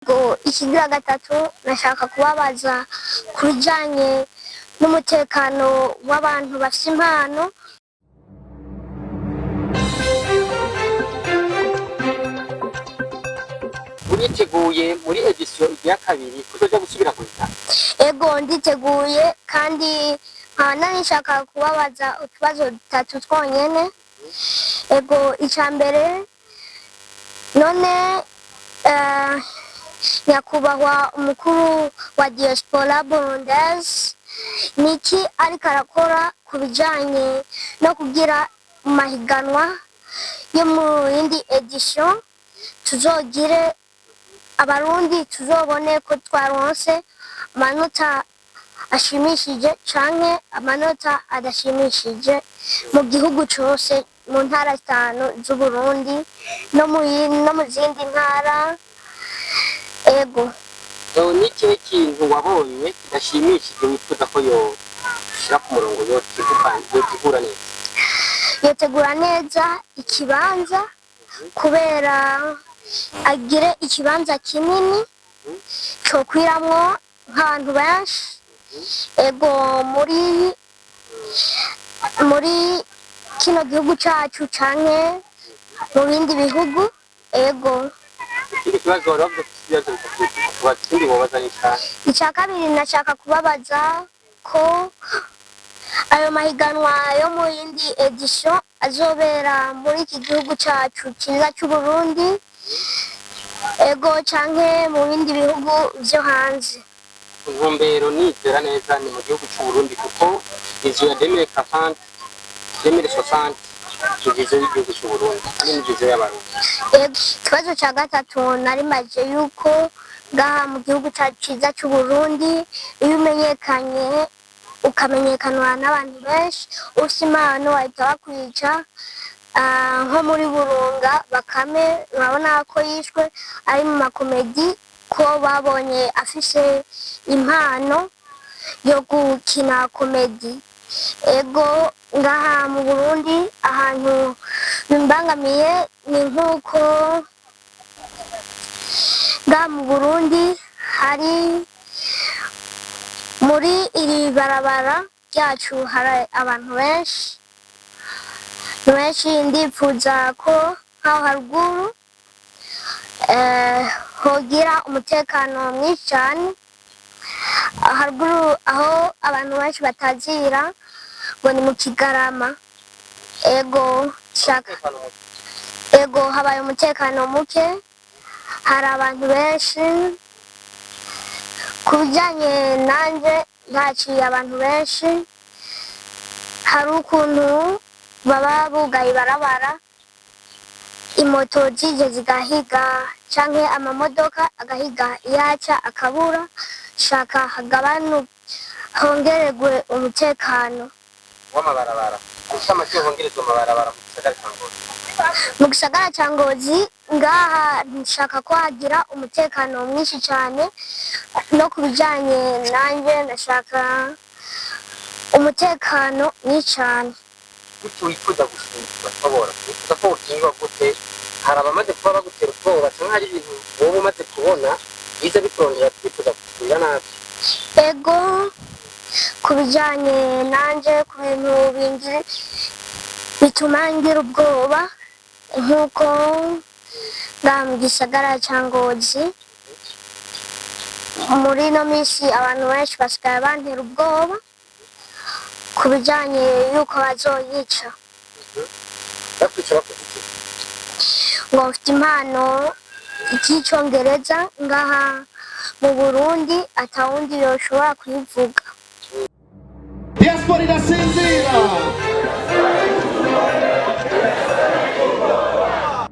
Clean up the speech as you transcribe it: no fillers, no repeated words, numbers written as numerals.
Ego, ikigira gatatu nashaka kubabaza ku bijanye n'umutekano w'abantu bafise impano. Uriteguye muri édition igira kabiri kuzoja gusubira guhitana? Ego, nditeguye, kandi nkaba nari nshaka kubabaza utubazo dutatu twonyene. Ego, ica mbere, none nyakubahwa umukuru wa diaspora burundaise, niki ariko arakora ku bijanye no kugira mahiganwa yo mu yindi édition tuzogire, Abarundi tuzobone ko twaronse amanota ashimishije canke amanota adashimishije mu gihugu cose, mu ntara zitanu z'Uburundi no mu zindi ntara? Ego. Ni ikihe kintu wabonye kidashimishije wifuza ko yoshira ku murongo, yotegura neza? Yotegura neza ikibanza, kubera agire ikibanza kinini cokwiramwo nk'abantu benshi. Ego, muri kino gihugu cacu canke mu bindi bihugu. Ego. Ikindi kibazo, wari wavuze ko ufise ibibazo bitatu kubaza, ikindi wobaza ni icahe? Icya kabiri, nashaka kubabaza ko ayo mahiganwa yo mu yindi édition azobera muri iki gihugu cacu ciza c'Uburundi, ego, canke mu bindi bihugu vyo hanze? Intumbero, nizera neza, ni mu gihugu c'Uburundi, kuko vision ya 2040, 2060 ni vision y'igihugu c'Uburundi kandi ni vision y'Abarundi. Ego, ikibazo ca gatatu, nari maje yuko ngaha mu gihugu cacu ciza c'Uburundi, iyo umenyekanye, ukamenyekanwa n'abantu benshi, ufise impano, bahita bakwica. Nko muri Burunga, Bakame, urabona ko yishwe ari mu ma comédie, ko babonye afise impano yo gukina comédie. Ego, ngaha mu Burundi ahantu bimbangamiye ni nk'uko ngaha mu Burundi hari muri iri barabara ryacu hari abantu benshi benshi. Ndipfuza ko nk'aho haruguru hogira umutekano mwinshi cyane, haruguru aho abantu benshi batazira ngo ni mu Kigarama. Ego, shaka. Ego, habaye umutekano muke, hari abantu benshi. Ku bijyanye nanjye, ntaciye abantu benshi, hari ukuntu baba bugaye ibarabara, imoto zije zigahiga canke amamodoka agahiga iyaca akabura. Shaka hagabanu hongererwe umutekano. W'amabarabara, incamake, hongerezwa amabarabara mu gisagara ca Ngozi? Mu gisagara ca Ngozi ngaha nshaka ko hagira umutekano mwinshi cyane, no ku bijyanye nanjye ndashaka umutekano mwinshi cyane. Gute wifuza gukingirwa? Tobora wifuza ko wokingirwa gute? Hari abamaze kuba bagutera ubwoba, canke hari ibintu wowe umaze kubona biza bikurondera twifuza kukugirira nabi? Ego, ku bijyanye nanjye, ku bintu bituma ngira ubwoba, nk'uko ngaha mu gisagara cya Ngozi muri ino minsi abantu benshi basigaye bantera ubwoba ku bijyanye y'uko bazoyica. Bakwica bakoze iki? Ngo mfite impano y'icyongereza ngaha mu Burundi atawundi yoshobora kuyivuga.